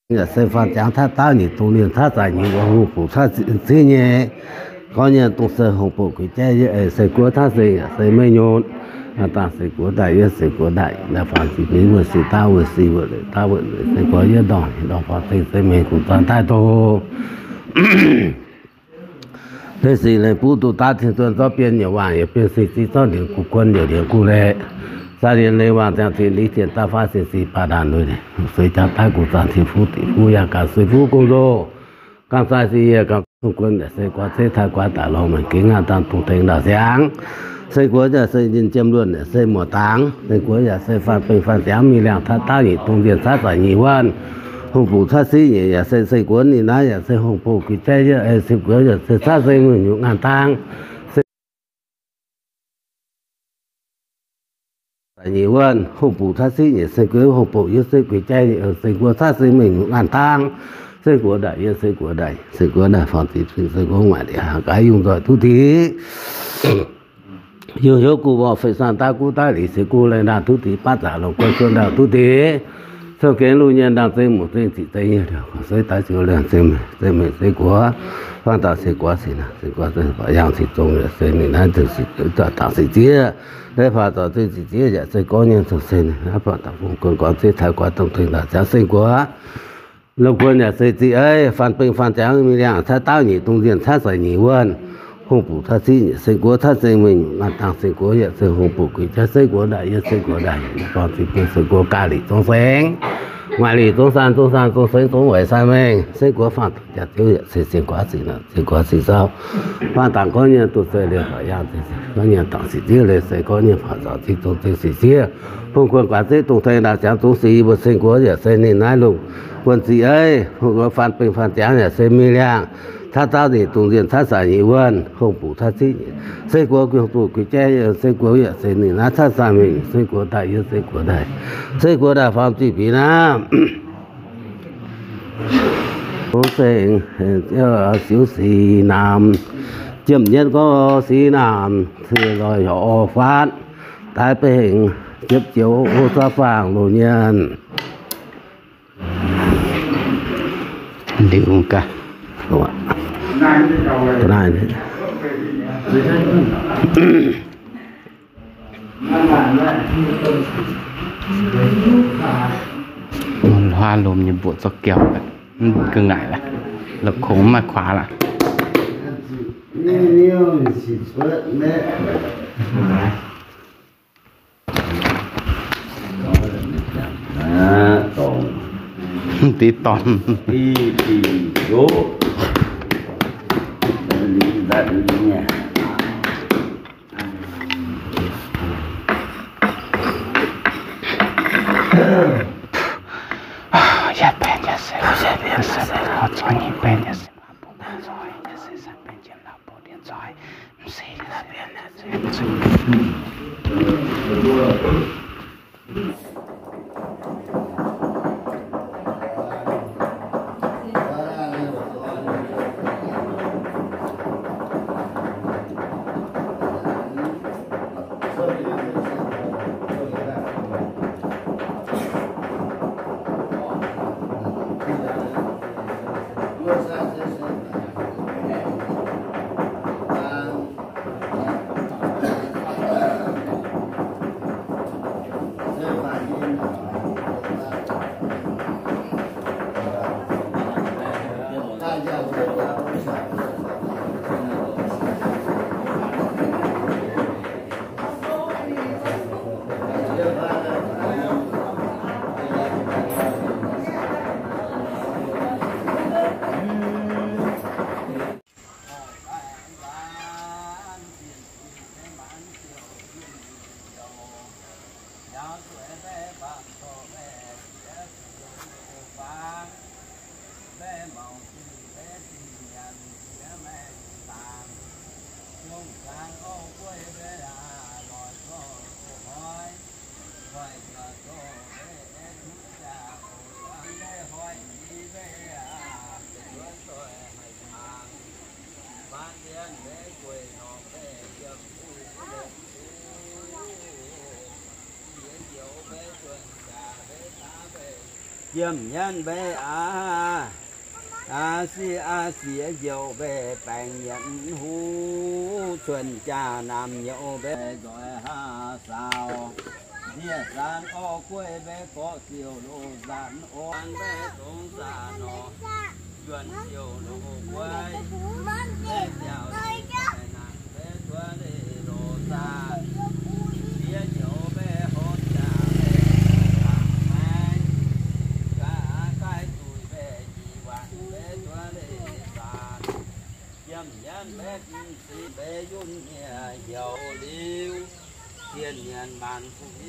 yaac se faanh ziangx taav dauh nyic dungz lienh taav zaaic nyic wuonh hungh buqc taav ziqv nyei. Gorngv nyei dongh se hungh buqc guix jaiv yie eix se guoqv taav se yaac se meih nyunc. Dangh se guoqv daaih yie se guoqv daaih, naaiv faanh ziqc bingx wuov sic daav wuov sic wuov leiz daav wuov leiz se guoqv yie ndorngc, ndorngc faanh zingh se meih guqc zaangc daaih doh. Leiz sic leiz buv duqv daav, tien zuonh zorqv bienh nyei waangc, yaac bienh sic ziqc zorqv ndiec guv guon, yaac ndiec guv leiz. Zaax lienx leiz waangc ziangh zinh, liz zienh daav fav sienx sic baac ndaanc lui, suix jaax daaih guv zaangc tin fuv dic fuv, yaac gaax suix fuv gong nzou. Gangh zaih sic yie gangh guv guon, yaac se guaav zeiv taaih guaav daaih lorz maengc gengh ngaanh dangh dungx tengx ndaauh siangx. Se guoqv yaac se njien jiem luonh, yaac se muoz-dangx. Se guoqv yaac se faanh bengh faanh ziangx mingh liangh taav dauh nyic dungz lienh taav zaaic nyic wuonh hungh buqc taav siqv nyeic, yaac se se guoqv ninh naaiv yaac se hungh buqc guix jaiv yie eix se guoqv yaac se taav se meih nyunc ngaanh dangh. Se zaaic nyic wuonh hungh buqc taav siqv nyeic se guoqv hungh buqc yie se guix jaiv yie eix se guoqv taav se meih nyunc ngaanh dangh. Se guoqv ndaaih yie se guoqv ndaaih, se guoqv ndaaih faanh ziqc fingx se guoqv ngaaic liqc haangh gaax yungh nzoih duqv diqc. Yungh hnyouv guv mborqv feix saanh daav guv daaih liqc se guv leiz ndaangc duqv diqc, baav zaqc longc guon cuotv ndaangc duqv diqc. Cong-gaengh luv nyei ndaangc zengx muoc zengx ziqc zengx nyei, se daaih ziouc liangh zengx mengh zengx guoqv. Faanh daaih se guoqv sic naaic se guoqv se faaux yangh sic zong yaac se ninh naaiv dangc sic zieqv. Naaiv faaux zaux zengx sic zieqv yaac se gorngv nyei dongh se naaiv faaux daaih bung guon guaav zeiv taaih guaav dongh tengx ndaauh ziangx se guoqv. Longc guon yaac se ziqc eiv, faanh bengh faanh ziangx mingh liangh taav dauh nyic dungz lienh taav zaaic nyic wuonh hungh buqc taav siqv nyeic se guoqv taav se meih nyunc ngaanh dangh se guoqv yaac se hungh buqc guix jaiv se guoqv ndaaih yie se guoqv ndaaih, faanh ziqc bingx se guoqv gaax liqc zong saeng, ngaaic liqc zong saanh zong saanh zong saeng zong weic saanh mengh se guoqv faanh jaax ziouv yaac se sienx guaav sic naaic sienx guaav sic zaux. Faanh dangc gorngv nyei dongh se liouh faaux yangh, gorngv nyei dangc sic zieqv leiz se gorngv nyei faaux zaux zingh zong zengx sic zieqv. Bung guon guaax zeiv dongh tengx ndaauh ziangx zong sic yie mbuo sienx guoqv yaac se ninh naaiv longc guon ziqc eiv, bung guon faanh bengh faanh ziangx yaac se mingh liangh taav dauh nyic dungz lienh taav zaaic nyic wuonh hungh buqc taav siqv nyeic se guoqv guix hungh buqc guix jaiv yie se guoqv yaac se ninh naaiv taav saanh mengh se guoqv ndaaih yie se guoqv ndaaih, se guoqv ndaaih faanh ziqc bieqc naaiv. Ov, zengc ziouv siouv sic naamh, jiem nyetv gorngv sic naamh, cui lorh hnyouv faatv, daaih bengh ziepc joux o zaux faangh loz-mienh. Liuz gaax, huaav lomh nyei mbuoqc zorqv giauh, mv ga'ngaaic laaix, la'kongx maaih kuaax laaix. Diqv dorn. Yiem nyanc mbei aav, aav siqv aav siex heuc mbei baengc nyanc huv, cuonx jaa naamh heuc mbei nzoih haav saaux. Ndie-zaanv orv gueiv mbei gorqv ziouc loz-zaanv orv, mbei dongh zaanv nor, yuonh ziouc loz gueiv, mbei ziouc nangc mbei tuov leiz loz-zaanv. Fiev heuc mbei horpc jaax mbei zaanv maengx, ga'naaiv duih mbei nyic waanc mbei tuov leiz zaanv. Yiem nyanc mbei gengh siqv mbei yunh nyiex heuc liuz, zien nyanc maanc fuqv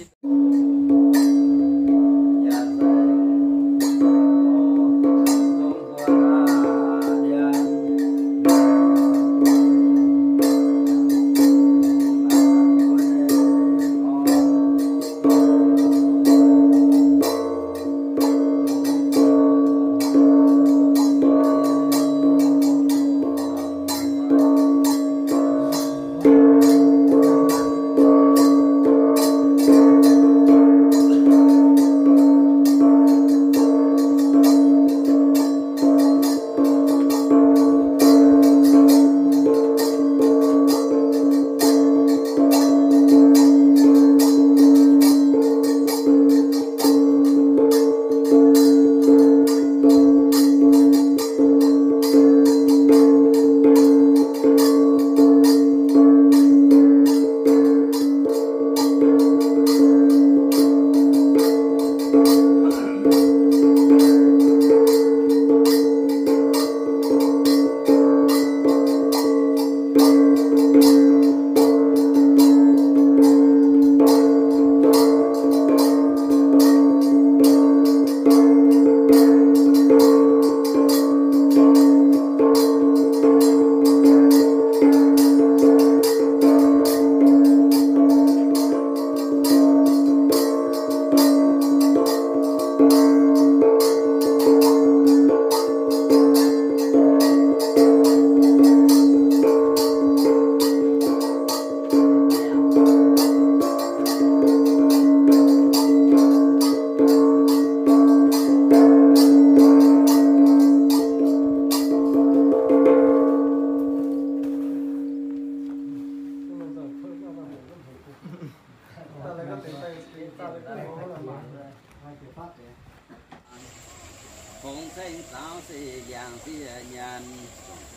Hongx ceng zaaux se yangh sieqv nyanc,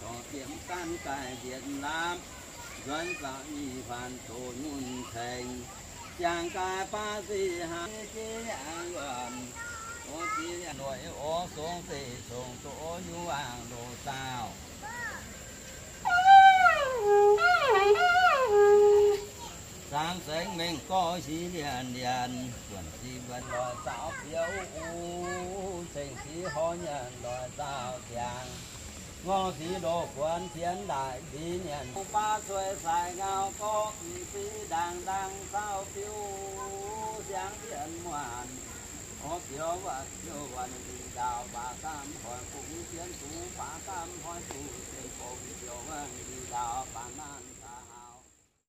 dongh jiem gaanv gaaih njiec lamh, nzuonx zaaux i faanh doz mun ceng, jangx gaaix baav se haaix jiex yangh yuonh, o jiex noic o song se congx doz nyuv waangc loz-zaauh. Zaangc sengx mengh gorx hiv lienc lienc, buonc sic mbuonc loic zaaux biouv u, ceng sic horv nyanc loic zaaux ziangx, ngorc sic loz guonx tienx ndaic mbic nyanc, baav cuei sai ngau gorqv m'ziex ndaangc ndaangc caux biouv siangx mbienc muonc, horv biouv waanc biouv waanc ndingh ndaauh baac samv hoic bungx jienv zuqc baac samv hoic zuqc cien fongc biouv waanc ndingh ndaauh baac naanc